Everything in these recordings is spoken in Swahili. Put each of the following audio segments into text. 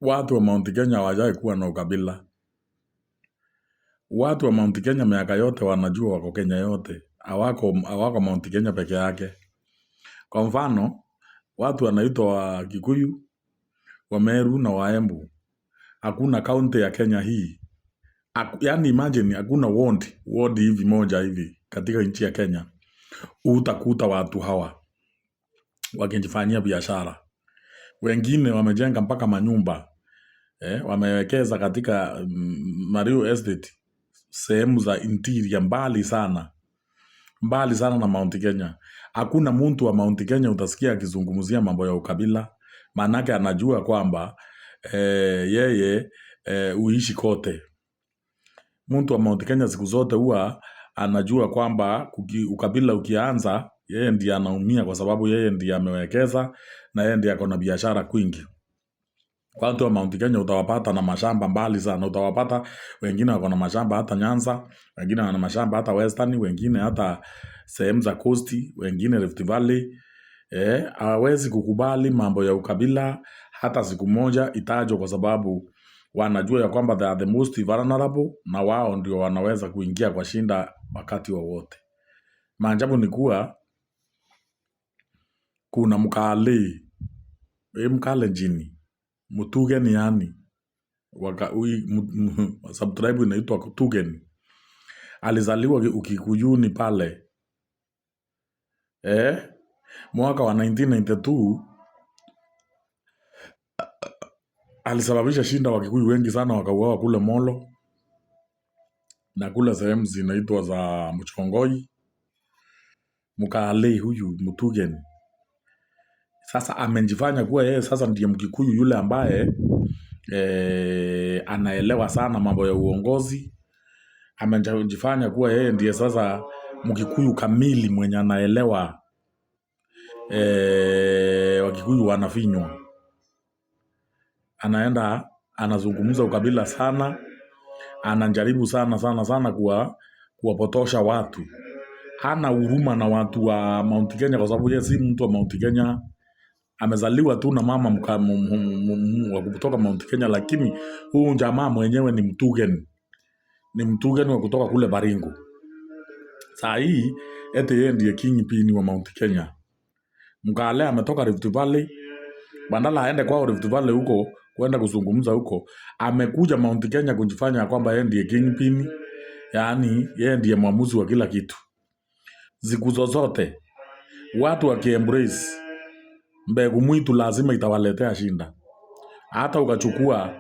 Watu wa Mount Kenya hawajai kuwa na ukabila. Watu wa Mount Kenya miaka yote wanajua wako Kenya yote, hawako Mount Kenya peke yake. Kwa mfano, watu wanaitwa wa Kikuyu, wa Meru na Waembu. Hakuna kaunti ya Kenya hii. Yaani imagine hakuna ward hivi moja hivi katika nchi ya Kenya. Utakuta watu hawa wakijifanyia biashara. Wengine wamejenga mpaka manyumba, wamewekeza katika Mario Estate, sehemu za interior mbali sana, mbali sana na Mount Kenya. Hakuna mtu wa Mount Kenya utasikia akizungumzia mambo ya ukabila, maanake anajua kwamba yeye uishi kote. Mtu wa Mount Kenya siku zote huwa anajua kwamba ukabila ukianza, yeye ndiye anaumia kwa sababu yeye ndiye amewekeza na yeye ndiye ako na biashara kwingi. Watu wa Mount Kenya utawapata na mashamba mbali sana, utawapata wengine wako na mashamba hata Nyanza, wengine wana mashamba hata Western, wengine hata sehemu za Coast, wengine Rift Valley. Hawawezi kukubali mambo ya ukabila hata siku moja itajwe, kwa sababu wanajua ya kwamba they are the most vulnerable na wao ndio wanaweza kuingia kwa shinda wakati wowote. Maajabu ni kuwa kuna mkale, mkalenjini, Mutugeni yani subtribe inaitwa Tugen. Alizaliwa Ukikuyuni pale mwaka wa 1992. Alisababisha shinda wa Kikuyu wengi sana wakauawa kule Molo na kule sehemu zinaitwa za Mchongoi. Mkale huyu Mutugen sasa amejifanya kuwa yeye sasa ndiye Mkikuyu yule ambaye anaelewa sana mambo ya uongozi. Amejifanya kuwa yeye ndiye sasa Mkikuyu kamili mwenye anaelewa Wakikuyu wanafinywa. Anaenda anazungumza ukabila sana, anajaribu sana sana sana kuwapotosha watu. Hana huruma na watu wa Mount Kenya kwa sababu yeye si mtu wa Mount Kenya. Amezaliwa tu na mama wa kutoka Mount Kenya, lakini huyu jamaa mwenyewe ni Mtugen, ni Mtugen wa kutoka kule Baringo. Saa hii eti yeye ndiye kingpin wa Mount Kenya. Mkale ametoka Rift Valley, badala aende kwao Rift Valley huko kwenda kuzungumza huko, amekuja Mount Kenya kujifanya kwamba yeye ndiye kingpin, yaani yeye ndiye mwamuzi wa kila kitu. Siku zozote watu wakiembrace mbegu mwitu lazima itawaletea shinda. Hata ukachukua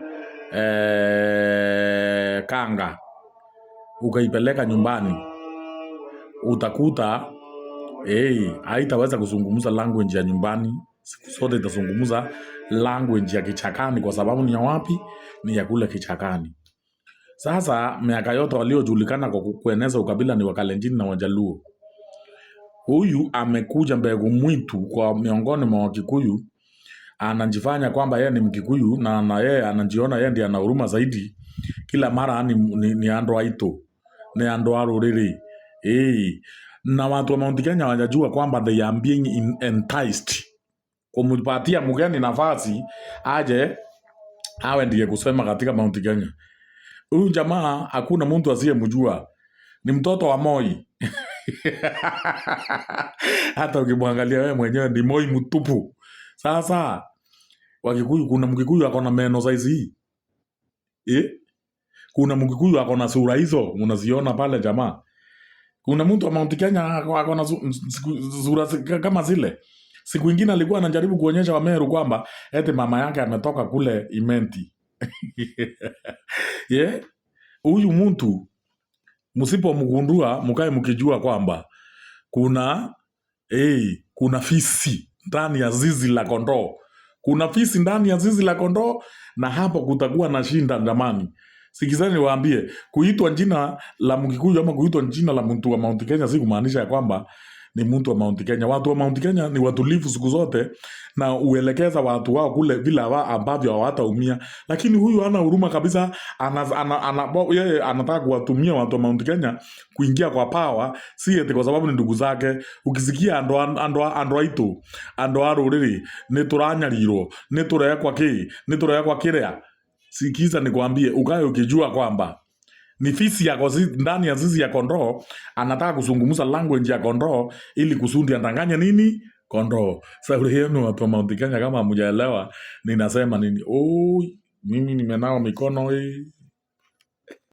kanga ukaipeleka nyumbani, utakuta haitaweza kuzungumza language ya nyumbani. Siku zote itazungumza language ya kichakani, kwa sababu ni ya wapi? Ni ya kule kichakani. Sasa miaka yote waliojulikana kwa kueneza ukabila ni Wakalenjin na Wajaluo. Huyu amekuja mbegu mwitu kwa miongoni mwa Wakikuyu, anajifanya kwamba yeye ni Mkikuyu na yeye anajiona yeye ndiye ana huruma zaidi. Kila mara ni andu aitu, ni andu a ruriri. Na watu wa Mount Kenya wanajua kwamba they are being enticed kumpatia mgeni nafasi aje awe ndiye kusema katika Mount Kenya. Huyu jamaa hakuna mtu asiyemjua, ni mtoto wa Moi. Hata ukimwangalia wewe mwenyewe ni Moi mtupu. Sasa Wakikuyu, kuna Mkikuyu ako na meno size hii? Kuna Mkikuyu ako na sura hizo unaziona pale jamaa? Kuna mtu wa Mount Kenya ako na sura kama zile? Siku ingine alikuwa anajaribu kuonyesha Wameru kwamba eti mama yake ametoka kule Imenti. Huyu mtu msipomgundua mkae mkijua kwamba kuna fisi ndani ya zizi la kondoo. Kuna fisi ndani ya zizi la kondoo, na hapo kutakuwa na shinda jamani. Sikizani niwaambie, kuitwa jina la Mkikuyu ama kuitwa jina la mtu wa Mount Kenya si kumaanisha ya kwamba Ni mtu wa Mount Kenya. Watu wa Mount Kenya ni watulivu siku zote na uelekeza watu wao kule vile ambavyo hawataumia, lakini huyu hana huruma kabisa. Yeye anataka kuwatumia watu wa Mount Kenya kuingia kwa power, si eti kwa sababu ni ndugu zake. Ukisikia andũ aitũ, andũ a rũrĩrĩ, nĩ tũranyarirwo, nĩ tũrekwa kĩ, nĩ tũrekwa kĩrĩa, sikiza nikwambie, ukae ukijua kwamba ni fisi yako ndani ya zizi ya kondoo, anataka kuzungumza language ya kondoo ili kusudi andanganye nini kondoo. Sauri yenu watu wa Mount Kenya, kama hamjaelewa ninasema nini. Oi, mimi nimenawa mikono.